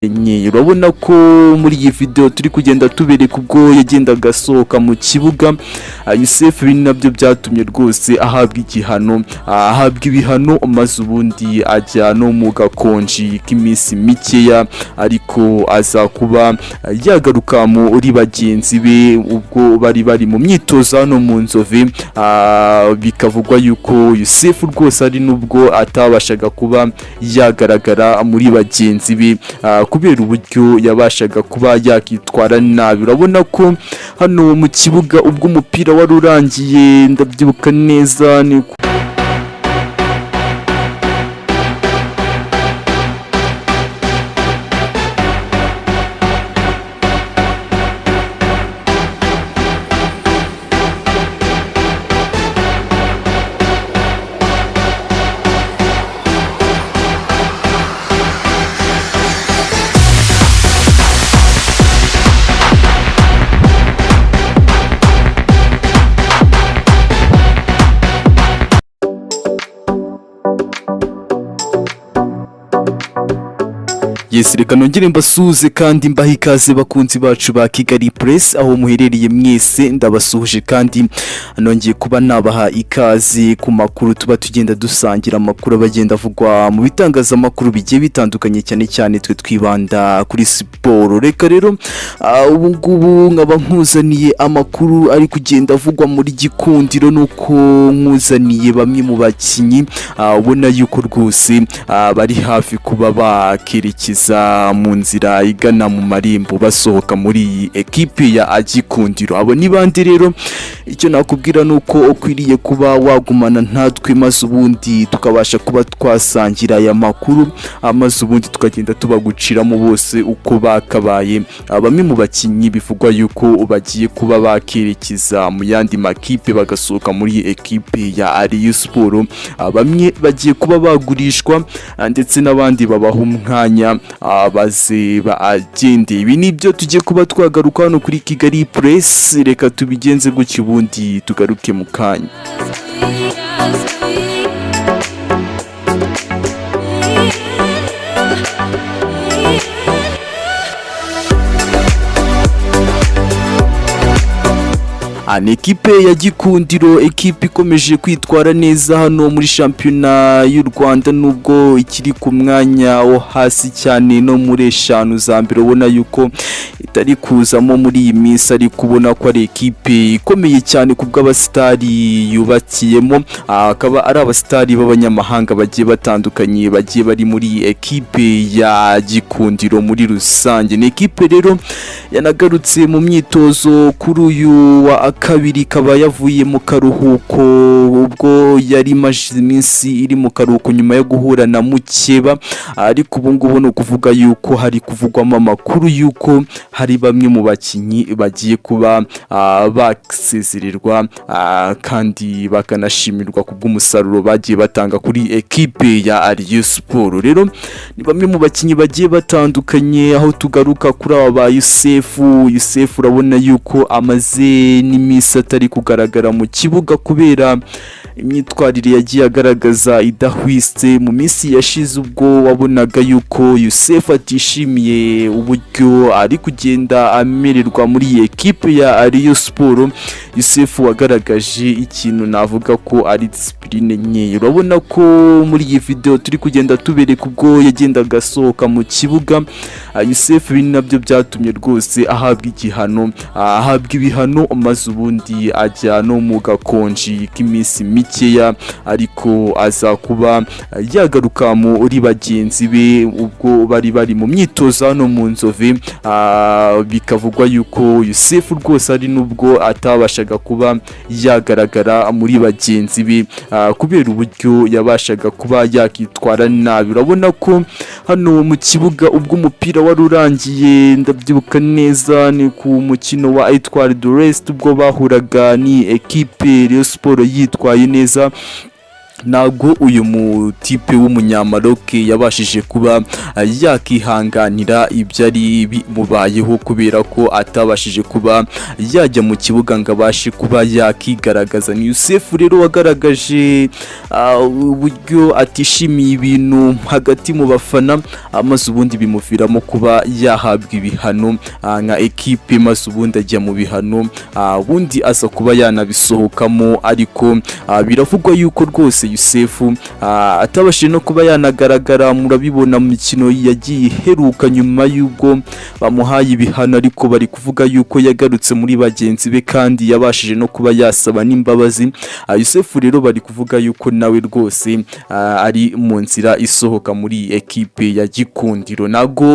Nke. Urabona ko muri iyi video turi kugenda tubereka ubwo yagendaga asohoka mu kibuga. Youssef, ibi nabyo byatumye rwose ahabwa igihano, ahabwa ibihano, maze ubundi ajya no mu gakonji k'iminsi mikeya, ariko aza kuba yagaruka muri bagenzi be ubwo bari bari mu myitozo hano mu Nzove. Bikavugwa yuko Youssef rwose ari nubwo atabashaga kuba yagaragara muri bagenzi be kubera uburyo yabashaga kuba yakitwara nabi. Urabona ko hano mu kibuga ubwo umupira wari urangiye, ndabyibuka neza ni Yes, reka nongere mbasuhuze kandi mbahe ikaze, bakunzi bacu ba Kigali Press, aho muherereye mwese ndabasuhuje kandi nongeye kuba nabaha ikaze ku makuru tuba tugenda dusangira, amakuru aba agenda avugwa mu bitangazamakuru bigiye bitandukanye, cyane cyane twe twibanda kuri siporo. Reka rero ubu ngubu nkaba nkuzaniye amakuru ari kugenda avugwa muri Gikundiro, nuko nkuzaniye bamwe mu bakinnyi ubona yuko rwose bari hafi kuba bakerekeza mu nzira igana mu marembo, basohoka muri iyi ekipi ya Gikundiro. Abo ni bande rero? Icyo nakubwira ni uko ukwiriye kuba wagumana natwe, maze ubundi tukabasha kuba twasangira aya makuru, maze ubundi tukagenda tubaguciramo bose uko bakabaye. Bamwe mu bakinnyi bivugwa yuko bagiye kuba bakerekeza mu yandi makipe, bagasohoka muri ekipe ya Rayon Sport. Bamwe bagiye kuba bagurishwa, ndetse n'abandi babaha umwanya baze bagende. Ibi nibyo tugiye kuba twagaruka hano kuri Kigali Press. Reka tubigenze gutya, ubundi tugaruke mu kanya. Ni ekipe ya Gikundiro, ekipe ikomeje kwitwara neza hano muri shampiyona y'u Rwanda, nubwo ikiri ku mwanya wo hasi cyane no muri eshanu za mbere ubona yuko itari kuzamo muri iyi minsi, ariko ubona ko ari ekipe ikomeye cyane ku bw'abasitari yubakiyemo. Akaba ari abasitari b'abanyamahanga bagiye batandukanye bagiye bari muri ekipe ya Gikundiro muri rusange. Ni ekipe rero yanagarutse mu myitozo kuri uyu wa kabiri, ikaba yavuye mu karuhuko ubwo yari imaze iminsi iri mu karuhuko nyuma yo guhura na mukeba. Ariko ubu ngubu ni ukuvuga yuko hari kuvugwamo amakuru yuko hari bamwe mu bakinnyi bagiye kuba basezererwa, kandi bakanashimirwa ku bw'umusaruro bagiye batanga kuri ekipe ya Rayon Sport. Rero ni bamwe mu bakinnyi bagiye batandukanye, aho tugaruka kuri aba ba Youssef. Youssef urabona yuko amaze n'iminsi atari kugaragara mu kibuga kubera imyitwarire yagiye agaragaza idahwitse mu minsi yashize, ubwo wabonaga yuko Youssef atishimiye uburyo ari kugenda amererwa muri iyi ekipe ya Rayon Sport. Youssef wagaragaje ikintu navuga ko ari discipline nkeya. Urabona ko muri iyi video turi kugenda tubereka ubwo yagendaga asohoka mu kibuga. Youssef, ibi nabyo byatumye rwose ahabwa igihano, ahabwa ibihano, maze ubundi ajya no mu gakonji k'iminsi mikeya, ariko aza kuba yagaruka muri bagenzi be ubwo bari bari mu myitozo hano mu Nzove. Bikavugwa yuko Youssef rwose ari nubwo atabashaga kuba yagaragara muri bagenzi be kubera uburyo yabashaga kuba yakitwara nabi. Urabona ko hano mu kibuga ubwo umupira wari urangiye, ndabyibuka neza ni ku mukino wa Etoile de l'Est, ubwo bahuraga ni ekipe Rayon Sport yitwaye neza. Ntabwo uyu mutipe w'umunyamaroke yabashije kuba yakihanganira ibyari bimubayeho, kubera ko atabashije kuba yajya mu kibuga ngo abashe kuba yakigaragaza. Ni Youssef rero wagaragaje uburyo atishimiye ibintu hagati mu bafana, maze ubundi bimuviramo kuba yahabwa ibihano nka ekipe, maze ubundi ajya mu bihano, ubundi aza kuba yanabisohokamo. Ariko biravugwa yuko rwose Youssef atabashije no kuba yanagaragara, murabibona mu mikino yagiye iheruka nyuma y'ubwo bamuhaye ibihano. Ariko bari kuvuga yuko yagarutse muri bagenzi be kandi yabashije no kuba yasaba n'imbabazi. Youssef rero bari kuvuga yuko nawe rwose ari mu nzira isohoka muri ekipe ya Gikundiro. Ntabwo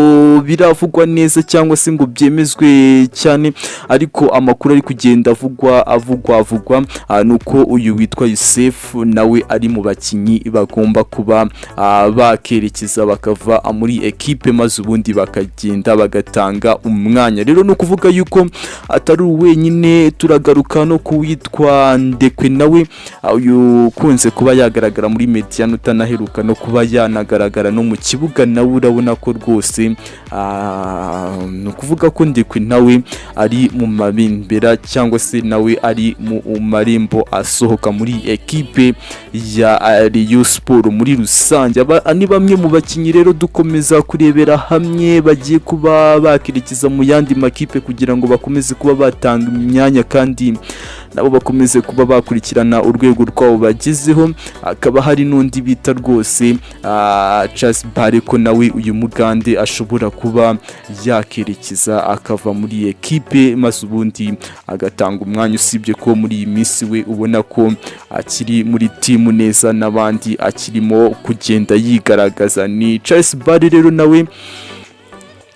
biravugwa neza cyangwa se ngo byemezwe cyane, ariko amakuru ari kugenda avugwa avugwa avugwa ni uko uyu witwa Youssef nawe ari mu bakinnyi bagomba kuba bakerekeza bakava muri ekipe, maze ubundi bakagenda bagatanga umwanya. Rero ni ukuvuga yuko atari wenyine, turagaruka no kuwitwa Ndekwe nawe, uyu ukunze kuba yagaragara muri médiane, utanaheruka no kuba yanagaragara no mu kibuga. Nawe urabona ko rwose ni ukuvuga ko Ndekwe nawe ari mu mabembera cyangwa se nawe ari mu marembo asohoka muri ekipe ya Rayon Sport muri rusange. Aba ni bamwe mu bakinnyi rero dukomeza kurebera hamwe bagiye kuba bakerekeza mu yandi makipe kugira ngo bakomeze kuba batanga imyanya kandi nabo bakomeze kuba bakurikirana urwego rwabo bagezeho. Hakaba hari n'undi bita rwose Charles Bareko, nawe uyu mugande ashobora kuba yakerekeza akava muri ekipe, maze ubundi agatanga umwanya, usibye ko muri iyi minsi we ubona ko akiri muri timu neza n'abandi, akirimo kugenda yigaragaza. Ni Charles Bare rero nawe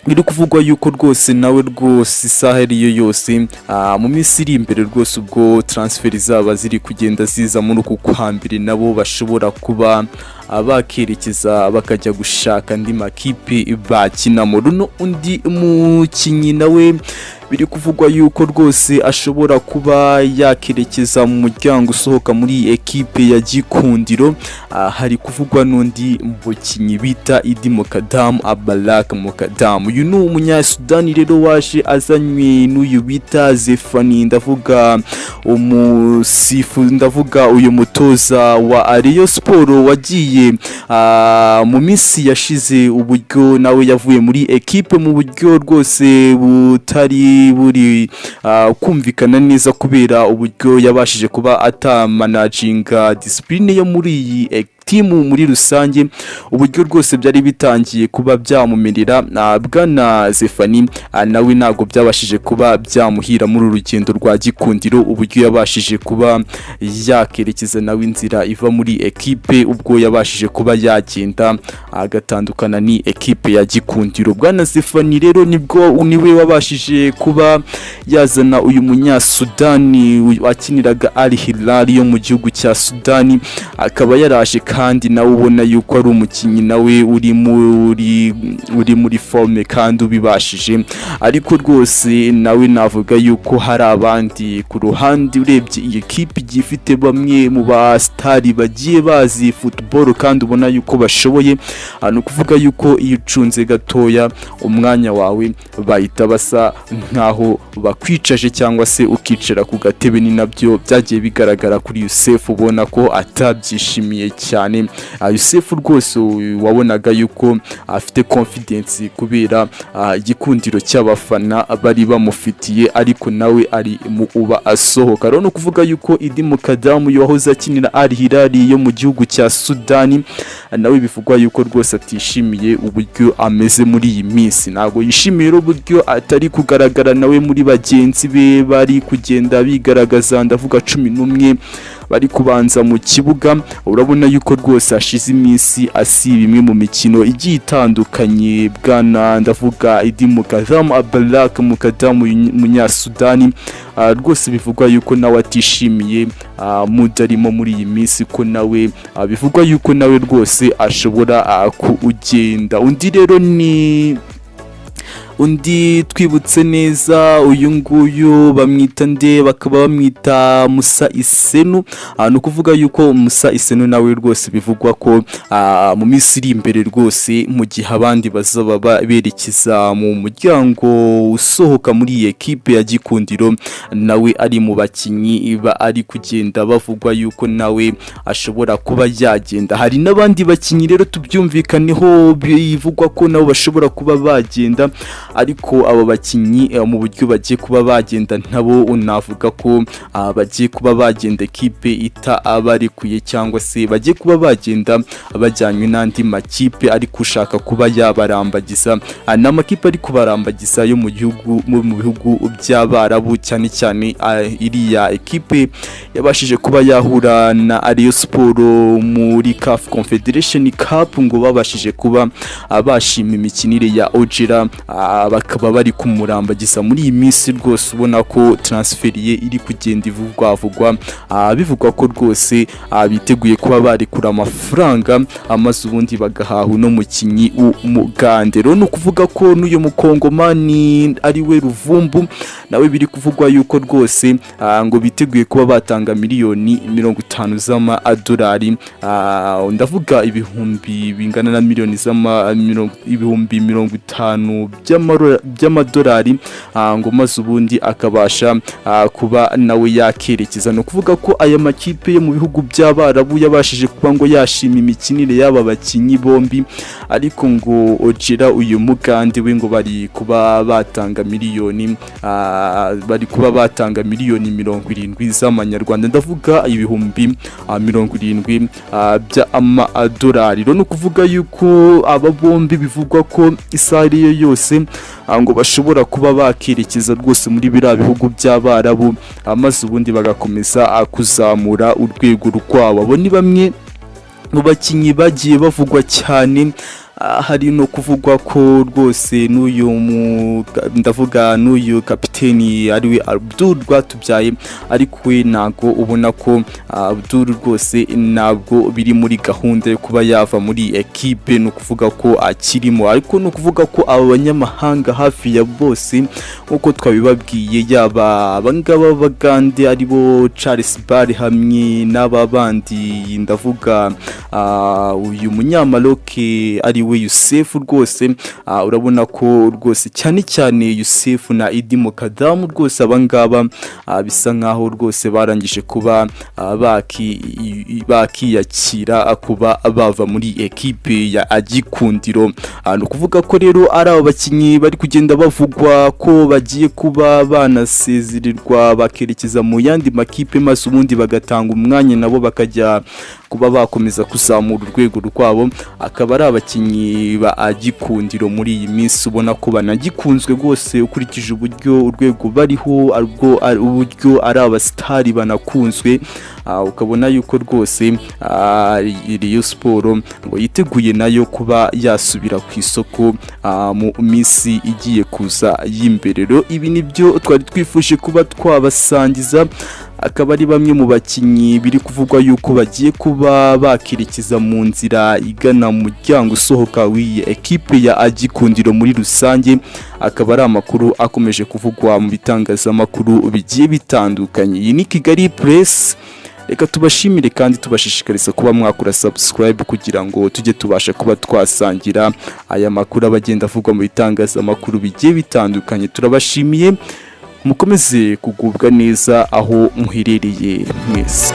biri kuvugwa yuko rwose nawe rwose isaha ariyo yose, mu minsi iri imbere rwose, ubwo transfer zaba ziri kugenda ziza muri uku kwa mbere, nabo bashobora kuba bakerekeza bakajya gushaka andi makipe bakinamo. Runo undi mukinnyi nawe biri kuvugwa yuko rwose ashobora kuba yakerekeza mu muryango usohoka muri ekipe ya Gikundiro, hari kuvugwa n'undi mukinnyi bita Idi Mukadamu Abalak Mukadamu. Uyu ni umunyasudani rero waje azanywe n'uyu bita Zefani, ndavuga umusifu, ndavuga uyu mutoza wa Rayon Sport wagiye mu minsi yashize, uburyo nawe yavuye muri ekipe mu buryo rwose butari buri kumvikana neza, kubera uburyo yabashije kuba atamanaginga discipline yo muri iyi timu muri rusange, uburyo rwose byari bitangiye kuba byamumerera. Bwana Zefani nawe ntabwo byabashije kuba byamuhira muri uru rugendo rwa Gikundiro, uburyo yabashije kuba yakerekeza nawe inzira iva muri ekipe, ubwo yabashije kuba yagenda agatandukana ni ekipe ya Gikundiro. Bwana Zefani rero nibwo niwe wabashije kuba yazana uyu munyasudani wakiniraga Al Hilal yo mu gihugu cya Sudani, akaba yaraje kandi nawe ubona yuko ari umukinnyi nawe uri muri forme kandi ubibashije. Ariko rwose nawe navuga yuko hari abandi ku ruhande. Urebye iyi kipe igiye ifite bamwe mu ba star bagiye bazi football kandi ubona yuko bashoboye. Ni ukuvuga yuko iyo ucunze gatoya umwanya wawe bahita basa nkaho bakwicaje cyangwa se ukicara ku gatebe. Ni nabyo byagiye bigaragara kuri Youssef, ubona ko atabyishimiye cyane. Youssef rwose wabonaga yuko afite confidence kubera igikundiro cy'abafana bari bamufitiye, ariko nawe ari mu uba asohoka. Rero ni ukuvuga yuko Idi Mukadamu wahoze akinira Al Hilal yo mu gihugu cya Sudani, nawe bivugwa yuko rwose atishimiye uburyo ameze muri iyi minsi. Ntabwo yishimiye rero uburyo atari kugaragara nawe muri bagenzi be bari kugenda bigaragaza, ndavuga 11 bari kubanza mu kibuga. Urabona yuko rwose hashize iminsi asiba imwe mu mikino igiye itandukanye. Bwana, ndavuga Idi Mukadamu Abalak Mukadamu munyasudani, rwose bivugwa yuko nawe atishimiye mood arimo muri iyi minsi, ko nawe bivugwa yuko nawe rwose ashobora kugenda. Undi rero ni Undi twibutse neza, uyu nguyu bamwita nde? Bakaba bamwita Musa Isenu. Ni ukuvuga yuko Musa Isenu nawe rwose bivugwa ko mu minsi iri imbere rwose, mu gihe abandi bazaba berekeza mu muryango usohoka muri iyi ekipe ya Gikundiro, nawe ari mu bakinnyi ari kugenda bavugwa yuko nawe ashobora kuba yagenda. Hari n'abandi bakinnyi rero, tubyumvikaneho, bivugwa ko nabo bashobora kuba bagenda, ariko abo bakinnyi mu buryo bagiye kuba bagenda nabo navuga ko bagiye kuba bagenda ekipe ita abarekuye, cyangwa se bagiye kuba bagenda bajyanywe n'andi makipe ari gushaka kuba yabarambagiza. Ni amakipe ari kubarambagiza yo mu gihugu, mu bihugu by'Abarabu, cyane cyane iriya ekipe yabashije kuba yahura na Rayon Sport muri CAF Confederation Cup, ngo babashije kuba bashima imikinire ya Ojera, bakaba bari kumurambagiza muri iyi minsi. Rwose ubona ko transfer ye iri kugenda ivugwavugwa, bivugwa ko rwose biteguye kuba barekura amafaranga, maze ubundi bagahaha uno mukinnyi w'Umugande. Rero ni ukuvuga ko n'uyu Mukongomani ari we Ruvumbu nawe biri kuvugwa yuko rwose ngo biteguye kuba batanga miliyoni 50 z'amadolari, ndavuga ibihumbi bingana na miliyoni z'ama 50,000 by'amadolari, ngo maze ubundi akabasha kuba nawe yakerekeza. Ni ukuvuga ko aya makipe yo mu bihugu by'Abarabu yabashije kuba ngo yashima imikinire y'aba bakinnyi bombi, ariko ngo Ojera, uyu Mugande we, ngo bari kuba batanga miliyoni 70 z'amanyarwanda, ndavuga 70,000 by'amadolari. Rero ni ukuvuga yuko aba bombi bivugwa ko isaha ariyo yose ngo bashobora kuba bakerekeza rwose muri biriya bihugu by'Abarabu, maze ubundi bagakomeza kuzamura urwego rwabo. Abo ni bamwe mu bakinnyi bagiye bavugwa cyane. Hari no kuvugwa ko rwose n'uyu ndavuga n'uyu kapiteni ariwe Abdul Rwatubyaye, ariko we ntabwo ubona ko Abdul rwose ntabwo biri muri gahunda yo kuba yava muri ekipe, ni ukuvuga ko akirimo. Ariko ni ukuvuga ko aba banyamahanga hafi ya bose nk'uko twabibabwiye, yaba abangaba b'Abagande aribo Charles Bar hamwe n'aba bandi, ndavuga uyu Munyamaroke ari we Yusefu, rwose urabona ko rwose cyane cyane Yusefu na Idi Mukadamu, rwose abangaba bisa nkaho rwose barangije kuba bakiyakira kuba bava muri ekipe ya Gikundiro. Ni ukuvuga ko rero ari abo bakinnyi bari kugenda bavugwa ko bagiye kuba banasezererwa bakerekeza mu yandi makipe, maze ubundi bagatanga umwanya nabo bakajya kuba bakomeza kuzamura urwego rwabo. Akaba ari abakinnyi ba Gikundiro muri iyi minsi ubona ko banagikunzwe rwose, ukurikije uburyo urwego bariho, uburyo ari abasitari banakunzwe, ukabona yuko rwose Rayon Sport ngo yiteguye nayo kuba yasubira ku isoko mu minsi igiye kuza y'imbere. Rero ibi nibyo twari twifuje kuba twabasangiza, akaba ari bamwe mu bakinnyi biri kuvugwa yuko bagiye kuba bakerekeza mu nzira igana mu muryango usohoka w'iyi ekipe ya Gikundiro muri rusange. Akaba ari amakuru akomeje kuvugwa mu bitangazamakuru bigiye bitandukanye. Iyi ni Kigali Press. Reka tubashimire kandi tubashishikariza kuba mwakora subscribe kugira ngo tujye tubasha kuba twasangira aya makuru aba agenda avugwa mu bitangazamakuru bigiye bitandukanye. Turabashimiye, mukomeze kugubwa neza aho muherereye mwese.